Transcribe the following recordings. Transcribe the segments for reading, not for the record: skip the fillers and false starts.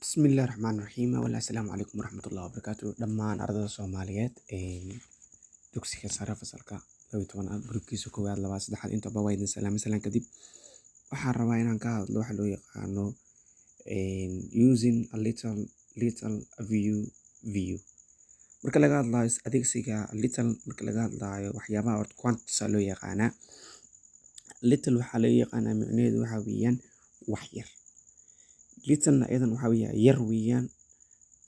Bismillahi Raxmaani Raxiim. Assalaamu calaykum waraxmatullahi wabarakaatu. Dhammaan ardayda Soomaaliyeed ee dugsiga sare, fasalka 12aad, groupkiisa koowaad, labaad, saddexaad, intaba waa idin salaamay. Salaan kadib, waxaan rabaa inaan ka hadlo waxa loo yaqaano using a little, little, a few, few. Marka laga hadlayo adeegsiga little, marka laga hadlayo waxyaabaha horta quantities aa loo yaqaanaa. Little waxaa loo yaqaanaa, micnaheedu waxaa weeyaan wax yar. Little na iyadan waxaa weeyaan yar weeyaan.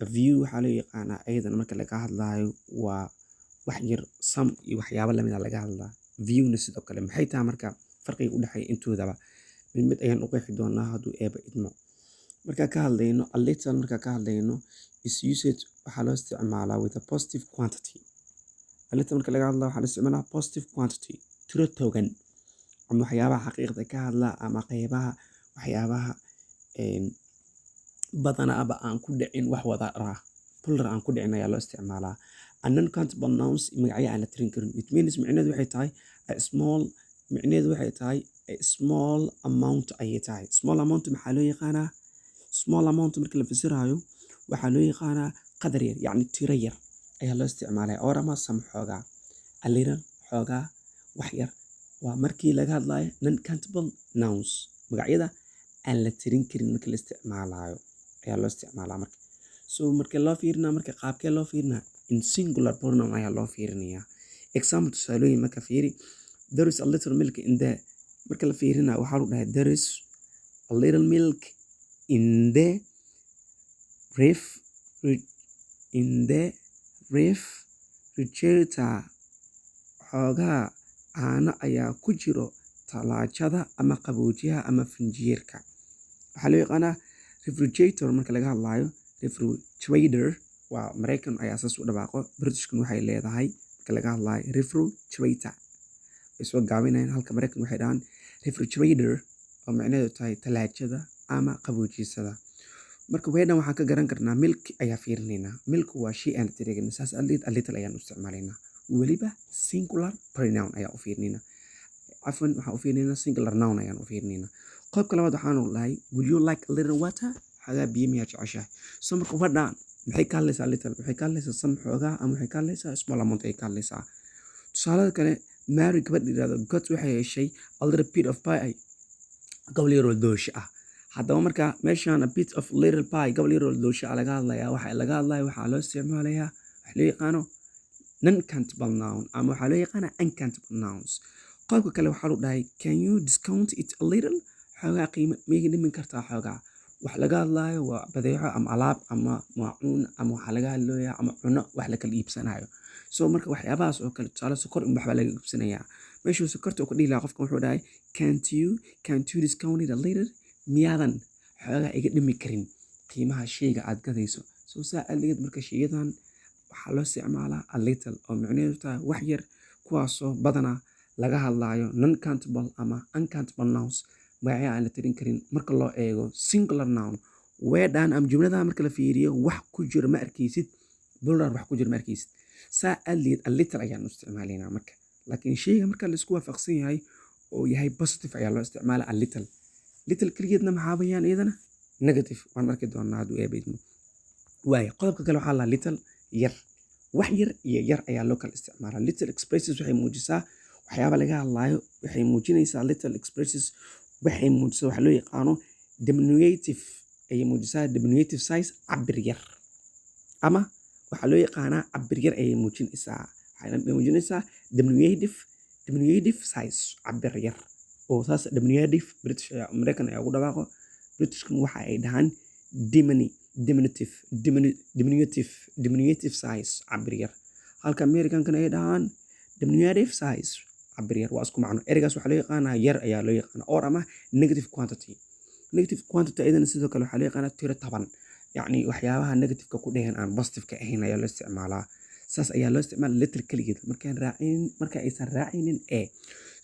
A few waxaa loo yaqaanaa iyadan marka laga hadlayo waa wax yar, some iyo waxyaabo lamid ah laga hadlaa. Few na sidoo kale. Maxay tahay marka farqiga u dhexeeya intoodaba? Mid mid ayaan u qeexi doonaa hadduu Eebbe idmo. Marka ka hadlayno a little, marka ka hadlayno, is used, waxaa loo isticmaalaa with a positive quantity. A little marka laga hadlayo waxaa la isticmaalaa positive quantity, tiro togan ama waxyaabaha xaqiiqda ka hadla ama qeybaha waxyaabaha badanaaba aan ku dhicin wax wada ah, plural aan ku dhicin ayaa loo isticmaalaa. A non-countable nouns, magacyo aan la tirin karin. It means, micnaheedu waxay tahay a small, micnaheedu waxay tahay a small amount ayay tahay. Small amount maxaa loo yaqaanaa? Small amount marka la fasirayo waxaa loo yaqaanaa qadar yar, yacni tiro yar ayaa loo isticmaalaya, or ama some, xoogaa, a little, xoogaa, wax yar. Waa markii laga hadlayo non-countable nouns, magacyada aan la tirin karin marka la isticmaalayo ayaa loo isticmaalaa marka. So marka loo fiirinaa, marka qaabkee loo fiirinaa? In singular pronoun ayaa loo fiirinayaa. Example, tusaalooyin marka fiiri: there is a little milk in the, marka la fiirinayo waxaa lagu dhahay there is a little milk in the refrigerator. Xoogaa caano ayaa ku jiro talaajada ama qaboojiyaha ama firinjeerka. Waxaa loo yaqaanaa refrigerator. Marka laga hadlayo refrigerator, waa Mareykan ayaa saas u dhawaaqo. Britishkuna waxay leedahay marka laga hadlayo refrigerator, way soo gaabinayaan, halka Mareykan waxay dhahaan refrigerator, oo micnaheedu tahay talaajada ama qaboojisada. Marka weedhan waxaan ka garan karnaa milk ayaa fiirinaynaa. Milk waa shay aan tirin, saas awgeed a little ayaan u isticmaalaynaa. Weliba singular pronoun ayaa u fiirinaynaa, cafwan, waxaan u fiirinaynaa singular noun ayaan u fiirinaynaa. Qodobka labaad waxaanu lahay: would you like a little water? Xoogaa biyo miyaa jeceshahay? So marka wadhaan maxay ka hadlaysaa? Little waxay ka hadlaysaa some, xoogaa, ama waxay ka hadlaysaa small amount ayay ka hadlaysaa. Tusaalada kale, Mary, gabadha yidhahdo, got, waxay heshay, a little bit of pie, gobol yaroo doolsho ah. Haddaba marka meeshaan a bit of little pie, gobol yaroo doolsho ah laga hadlayaa, waxa laga hadlaya waxaa loo isticmaalayaa wax loo yaqaano non countable noun ama waxaa loo yaqaanaa uncountable nouns. Qodobka kale waxaa lagu dhahay: can you discount it a little? Xoogaa qiimo miiga dhimin kartaa xoogaa? Wax laga hadlaayo waa badeeco ama alaab ama maacuun ama waxaa laga hadlayaa ama cuno wax la kala iibsanayo. So marka waxyaabahaas oo kale, tusaale sokor in waxbaa laga iibsanayaa, meeshuu sokorta uu ka dhihi lahaa qofka wuxuu dhahay: can't you discount it a little? Miyaadan xoogaa iga dhimi karin qiimaha sheyga aad gadayso? So saa awgeed marka sheyadan waxaa loo isticmaalaa a little, oo micnaheedu tahay wax yar, kuwaasoo badanaa laga hadlaayo non countable ama uncountable nouns, magacyo aan la tirin karin. Marka loo eego singular noun, weedhan ama jumladaha marka la fiiriyo wax ku jiro ma arkaysid, plural wax ku jiro ma arkaysid. Saa awgeed a little ayaan u isticmaalaynaa marka. Laakiin sheyga marka la isku waafaqsan yahay oo yahay positive ayaa loo isticmaalaa a little. Little keligeedna maxaa weeyaan? Iyadana negative waan arki doonaa hadduu Eebbe idmo. Waaya, qodobka kale waxaa la little, yar, wax yar iyo yar ayaa loo kala isticmaalaa. Little expresses, waxay muujisaa waxyaaba laga hadlaayo, waxay muujinaysaa, little expresses, waxay muujisaa waxa loo yaqaano diminutive ayay muujisaa, diminutive size, cabir yar, ama waxaa loo yaqaanaa cabir yar ayay muujinaysaa. Waxay muujinaysaa diminutive size, cabir yar oo saas diminutive. British ayaa, Mareykan ayaa ugu dhawaaqo. Britishkan waxa ay dhahaan diminutive diminutive size, cabir yar, halka Americankana ay dhahaan diminutive size, cabir yar. Waa isku macno. Ereygaas waxaa loo yaqaanaa yar ayaa loo yaqaanaa, or ama negative quantity. Negative quantity ayadana sidoo kale waxaa loo yaqaanaa tiro taban, yacni waxyaabaha negative-ka ku dhegan aan positive-ka ahayn ayaa loo isticmaalaa. Saas ayaa loo isticmaala little keligeed markaan raacinin, marka aysan raacinin a.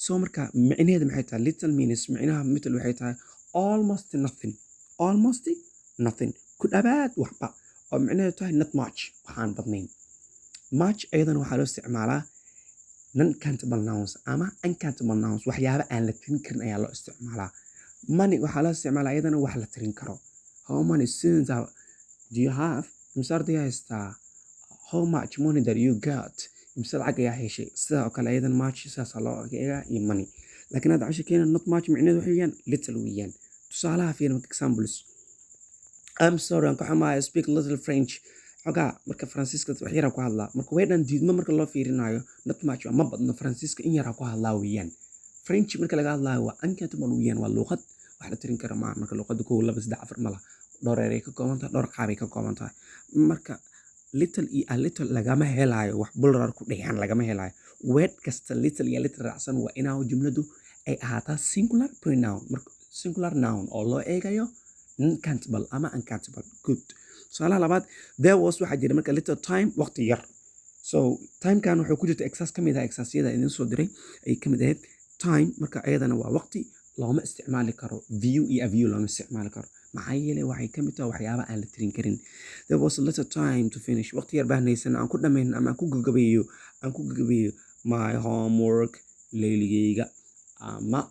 So marka micnaheedu maxay tahay? Little means, micnaha little waxay tahay almost nothing, almost nothing, ku dhawaad waxba, oo micnaheedu tahay not much, waxaan badnayn. Much ayadana waxaa loo isticmaalaa non countable nouns ama uncountable nouns, waxyaaba aan la tirin karin ayaa loo isticmaalaa. Many waxaa loo isticmaalaa iyadana wax la tirin karo. How many students are Do you have, imisa arday haystaa? How much money that you got, imisa lacag ayaa heshay? Sidaa oo kale ayadan much sidaasaa loo eegaa iyo money. Laakiin hadda cashirkeena not much micnaheedu waxa weeyaan little weeyaan. Tusaalaha fiir marka, examples. I'm sorry, aan ka xumahay, I speak little French. Xogaa marka Faransiiska wax yaraa ku hadlaa. Marka weedhan diidmo marka loo fiirinayo, not much waa ma badno, Faransiiska in yaraa ku hadlaa weeyaan. French marka laga hadlaayo waa uncountable weeyaan, waa luuqad wax la tirin karo maaha. Marka luuqadda kow, laba, saddex, afar ma laha, dhowr eray ka kooban tahay, dhowr qaabay ka kooban tahay. Marka little iyo a little lagama helaayo wax plural ku dheehan lagama helaayo. Word kasta little iyo little raacsan waa inaa jumladu ay ahaataa singular pronoun, marka singular noun oo loo eegayo countable ama uncountable. Good. Tusaalaha labaad, there was, waxaa jira marka, little time, waqti yar. So timekan wuxuu ku jirta exercise ka mid ah exercisyada idin soo diray ay ka mid ahayd time. Marka ayadana waa waqti, looma isticmaali karo few iyo a few looma isticmaali karo. Maxaa yeelay waxay ka mid tahay waxyaaba aan la tirin karin. There was a little time to finish, waqti yar baan haysan aan ku dhamayn ama aan ku gagabeeyo my homework, leyligayga ama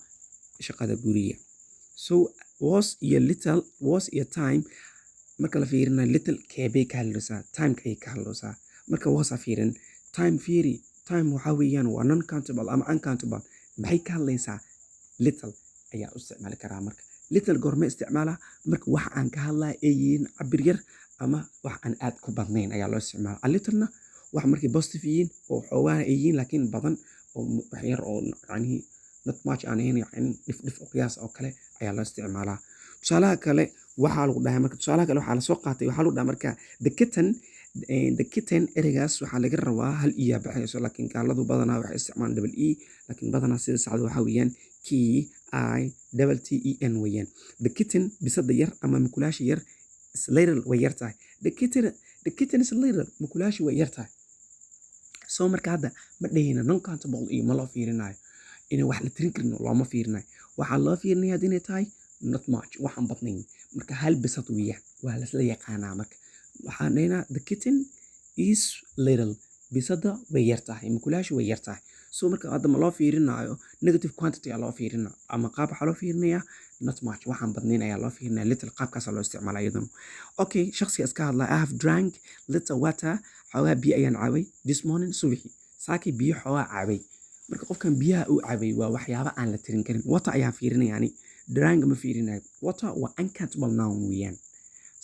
shaqada guriga. So was iyo little, was iyo time marka la fiirinayo, little keebay ka hadlaysaa? Timeka ayay ka hadlaysaa. Marka was ha fiirin, time fiiri. Time waxaa weeyaan waa non countable ama uncountable. Maxay ka hadlaysaa? Little ayaa u isticmaali karaa. Marka little goorme isticmaalaa? Marka waxa aan ka hadlaya ay yihiin cabir yar ama wax aan aad ku badnayn ayaa loo isticmaala. A littlena wax markay positive yihiin oo xoogaa ay yihiin laakiin badan oo wax yar oo yacni not much aan ahayn, yacni dhif dhif oo qiyaas oo kale ayaa loo isticmaalaa. Tusaalaha kale waxaa lagu dhahay marka, tusaalaha kale waxaa lasoo qaatay, waxaa lagu dhahay marka the kitten. The kitten ereygaas waxaa laga rabaa hal e aa baxayso, laakiin gaaladu badanaa waxay isticmaalaan double e, laakiin badanaa sida saxda waxaa weeyaan k i double t e n weeyaan. The kitten, bisada yar ama mukulaasha yar, is little, way yar tahay. The kitten is little, mukulaasha way yar tahay. So marka hadda ma dhehina non countable iyo ma loo fiirinayo inay wax la tirin karin, looma fiirinayo. Waxaa loo fiirinaya hadda inay tahay not much, waxaan badnayn. Marka hal bisad weeyaan, waa lasla yaqaanaa. Marka waxaan dhahaynaa the kitten is little, bisada way yar tahay, mukulaasha way yar tahay. So marka hadda ma loo fiirinayo negative quantity aa loo fiirinaa ama qaab waxaa loo fiirinayaa not much, waxaan badnayn ayaa loo fiirinaya. Little qaabkaasaa loo isticmaala iyaduna. Okay, shakhsiga iska hadla, I have drank little water, xoogaa biyo ayaan cabay, this morning, subaxii saakay biyo xoogaa cabay. Marka qofkan biyaha uu cabay waa waxyaaba aan la tirin karin. Water ayaan fiirinaya ani, drank ma fiirinayo. Water waa uncountable noun weeyaan.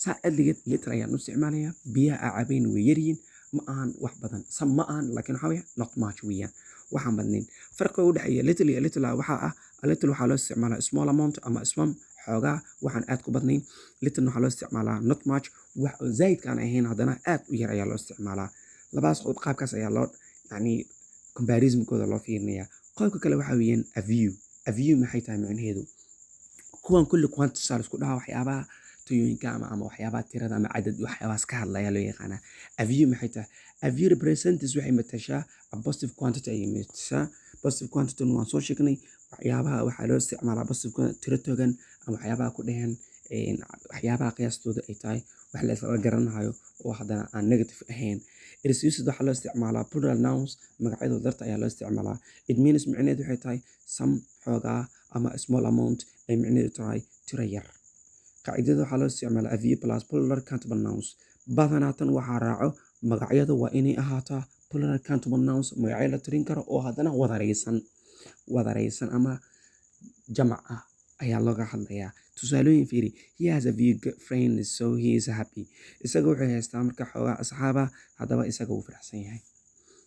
Saa adligeed little ayaan u isticmaalayaa. Biyaha aa cabayna way yaryihiin, ma ahan wax badan, some ma ahan, laakiin waxaa weeye not much weeyaan, waxaan badnayn. Farqiga u dhexeeya little iyo little waxaa ah a little waxaa loo isticmaalaa small amount ama small, xoogaa, waxaan aad ku badnayn. Little waxaa loo isticmaalaa not much, wax oo zaidka aan ahayn haddana aad u yar ayaa loo isticmaalaa. Labadaas qodob qaabkaas ayaa loo yacni comparison-kooda loo fiirinayaa. Qodobka kale waxaa weeyaan a few. A few maxay tahay micnaheedu? Kuwan kulli quantities aa la isku dhahaa, waxyaabaha tayooyinka ama waxyaabaha tirada ama cadad, waxyaabahaas ka hadlaya loo yaqaanaa. A few maxay tahay? A few represents, waxay matashaa, a positive quantity ayay matashaa. Positive quantity waan soo sheegnay. Waxyaabaha waxaa loo isticmaalaa positive quantity, tiro togan ama waxyaabaha ku dhehan waxyaabaha qiyaastooda ay tahay wax la isla garanayo oo haddana aan negative ahayn. It is used, waxaa loo isticmaalaa plural nouns, magacyadooda darta ayaa loo isticmaalaa. It means, micnaheedu waxay tahay some, xoogaa, ama small amount ay micnaheedu tahay tiro yar. Qaacidada waxaa loo isticmaalaa a few plus plural countable nouns. Badanaa tan waxaa raaco magacyadu waa inay ahaataa plural countable nouns, magacyo la tirin karo oo haddana wadaraysan ama jamac ah ayaa looga hadlayaa. Tusaalooyin fiiri. He has a few good friends, so he is happy. Isaga wuxuu haystaa marka xoogaa asxaaba, haddaba isaga wuu faraxsan yahay.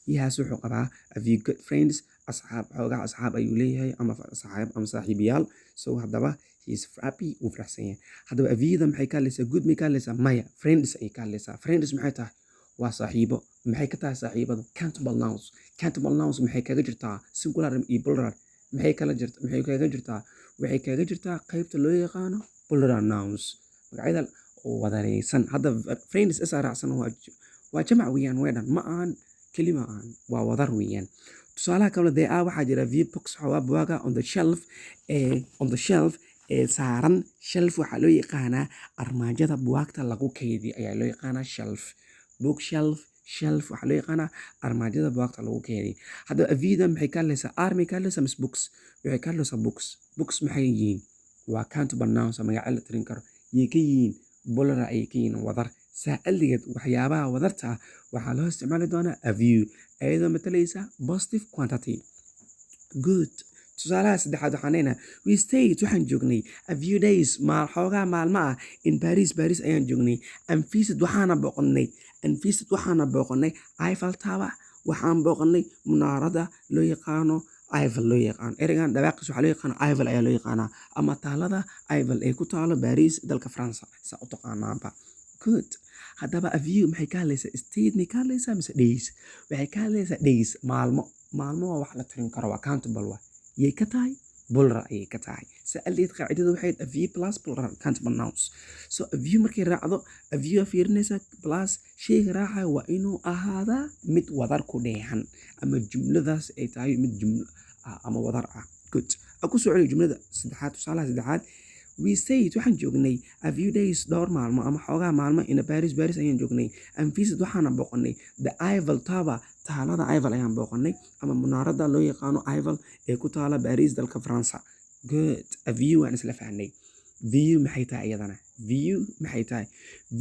He has, wuxuu qabaa, a few good friends, asxaab, xoogaa asxaab ayuu leeyahay ama asxaab ama saaxiibayaal. So haddaba he is happy, wuu faraxsan yahay. Haddaba a few-da maxay ka hadlaysaa? Good may ka hadlaysaa? Maya, friends ayay ka hadlaysaa. Friends maxay tahay? Waa saaxiibo. Maxay ka tahay saaxiibadu? Countable nouns. Countable nouns maxay kaga jirtaa singular iyo plural? Maxay kala jirta? Maxay kaga jirtaa? Waxay kaga jirtaa qaybta loo yaqaano plural nouns, magacyada wadareysan. Hadda friends is raacsan, waa jamac weeyaan. Weedhan ma ahan kelima ahan, waa wadar weeyaan. Tusaalaha kale, there are, waxaa jira, few books, xoogaa buugaag, on the shelf, ee on the shelf, ee saaran. Shelf waxaa loo yaqaanaa armaajada buugaagta lagu kaydiyo ayaa loo yaqaanaa shelf. Book shelf, shelf waxaa loo yaqaanaa armaajada buugaagta lagu kaydiyo. Haddaba a few-da maxay ka hadlaysaa? Are may ka hadlaysaa mise books? Waxay ka hadlaysaa books. Books maxay yihiin? Waa countable nouns, magacyo la tirin karo. Yay ka yihiin? Plural ayay ka yihiin, wadar. Saa aligeed waxyaabaha wadarta ah waxaa loo isticmaali doonaa a few, iyadoo matalaysa positive quantity. Good. Tusaalaha saddexaad waxaan leenahay: we stayed, waxaan joognay, a few days, maal xoogaa maalmo ah, in Paris, Paris ayaan joognay, and visit, waxaana booqanay Eiffel Tower, waxaan booqanay munaarada loo yaqaano Eiffel loo yaqaano. Ereygan dhawaaqiis waxaa loo yaqaano Eiffel ayaa loo yaqaanaa, ama taalada Eiffel ee ku taalo Paris, dalka Faransa, saa u taqaanaanba. Good. Haddaba a few maxay ka hadlaysaa? Stayed may ka hadlaysaa mise days? Waxay ka hadlaysaa days, maalmo. Maalmo waa wax la tirin karo, waa countable. Waa yay ka tahay? Plural ayay ka tahay. Sa'aldeed qaacidada waxay a few plus plural countable nouns. So a few markay raacdo, a few aa fiirinaysa, plus shayga raacayo waa inuu ahaadaa mid wadar ku dheehan ama jumladaas ay tahay mid jumlo ah ama wadar ah. Good. Aan ku soo celiyo jumlada saddexaad, tusaalaha saddexaad: we stayed, waxaan joognay, a few days, dhowr maalmo ama xoogaa maalmo, in Paris, Paris ayaan joognay, and visit, waxaana booqanay, the Eiffel Tower, taalada Eiffel ayaan booqanay ama munaarada loo yaqaano Eiffel ee ku taala Paris, dalka Faransa. Good. A few waan isla fahnay. Few maxay tahay iyadana? Few maxay tahay?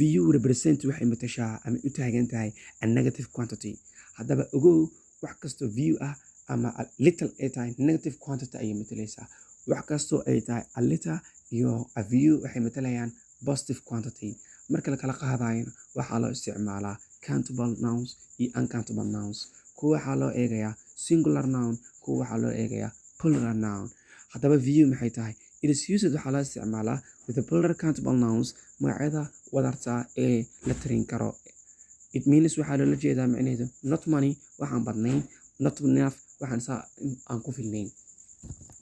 Few represent, waxay matashaa ama u taagan tahay, a negative quantity. Haddaba ogow, wax kastoo few ah ama a little ay tahay, negative quantity ayay matalaysaa. Wax kastoo ay tahay a little iyo a few waxay matalayaan positive quantity. Marka la kala qaadayana waxaa loo isticmaalaa countable nouns iyo uncountable nouns. Kuwa waxaa loo eegayaa singular noun, kuwa waxaa loo eegayaa plural noun. Haddaba few maxay tahay? It is used, waxaa loo isticmaalaa, with the plural countable nouns, magacyada wadarta ee la tirin karo. It means, waxaa loola jeedaa micnaheedu, not many, waxaan badnayn, not enough, waxaan saa aan ku filnayn.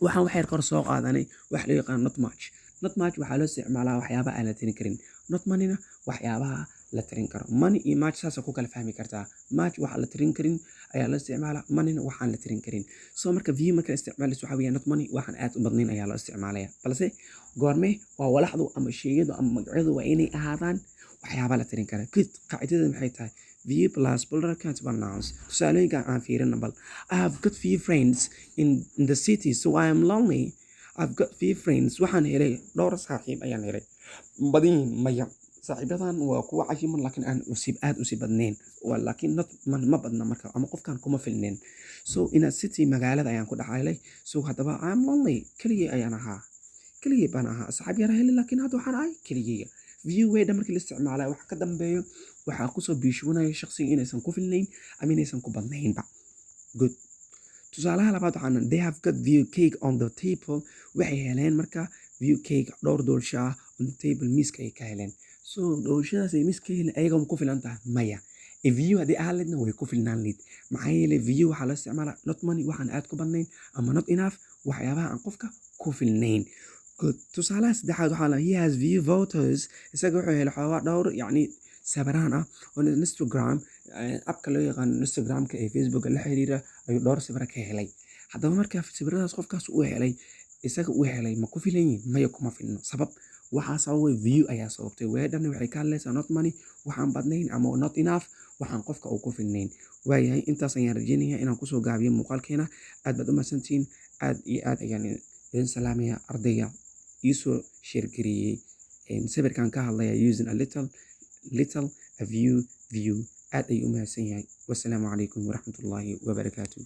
Waxaan waxyar kor soo qaadanay wax loo yaqaan not much. Not much waxaa loo isticmaalaa waxyaabaha aan la tirin karin, not manyna waxyaabaha la tirin karo. Many iyo much saasa ku kala fahmi kartaa. Much waxa la tirin karin ayaa loo isticmaalaa, manyna waxaan la tirin karin. So marka few marka la isticmaalayso waxaa weeyaan not many, waxaan aad u badnayn ayaa loo isticmaalaya. Balse goorme waa walaxdu ama sheeyadu ama magacyadu waa inay ahaadaan waxyaaba la tirin kara. Good. Qaacidada maxay tahay? Few plus plural countable nouns. Tusaalooyinkan aan fiirino bal. I have got few friends in the city, so I am lonely. I've got few friends, waxaan helay dhowr saaxiib ayaan helay. Badan yihiin? Maya. Saaxiibadan waa kuwa cayiman, laakiin aan usii aad usii badnayn. Waa laakiin not ma badna marka ama qofkan kuma filnayn. So in a city, magaalada ayaan ku dhaxaylay. So haddaba I am lonely, keligay ayaan ahaa, keligay baan ahaa. Asxaab yara helay, laakiin hadda waxaan ahay keligayga. Few weedha markii la isticmaalayo wax ka dambeeyo waxaa kusoo biishubanaya shaqsiga inaysan ku filnayn ama inaysan ku badnaynba. Good. Tusaalaha labaad waxaan: they have got few cake on the table. Waxay heleen marka few cake, dhowr doolsho ah, on the table, miiska ay ka heleen. So doolshadaas ay miiska ka heleen ayaga ma ku filan tahay? Maya. A few haddii ahaan lahaydna way ku filnaan lahayd. Maxaa yeelay few waxaa loo isticmaalaa not many, waxaan aad ku badnayn, ama not enough, waxyaabaha aan qofka ku filnayn. Good. Tusaalaha saddexaad waxaa la: he has few photos, isaga wuxuu helay xoogaa dhowr yacni sawiraan ah, on Instagram, appka loo yaqaano Instagramka ee Facebooka la xiriira ayuu dhowr sawiro ka helay. Haddaba marka sawiradaas qofkaas uu helay, isaga uu helay, ma ku filan yihiin? Maya, kuma filno. Sabab? Waxaa sababay few ayaa sababtay. Weedhani waxay ka hadlaysaa not many, waxaan badnayn, ama not enough, waxaan qofka uu ku filnayn. Waayahay, intaas ayaan rajeynayaa inaan kusoo gaabiyo muuqaalkeena. Aad baad u mahadsantihiin, aad iyo aad ayaan idin salaamaya. Ardayga iisoo share gareeyey sawirkan ka hadlaya using a little, little, a few, few, aad ayuu u mahadsan yahay. Wassalaamu calaykum waraxmatullaahi wabarakaatu.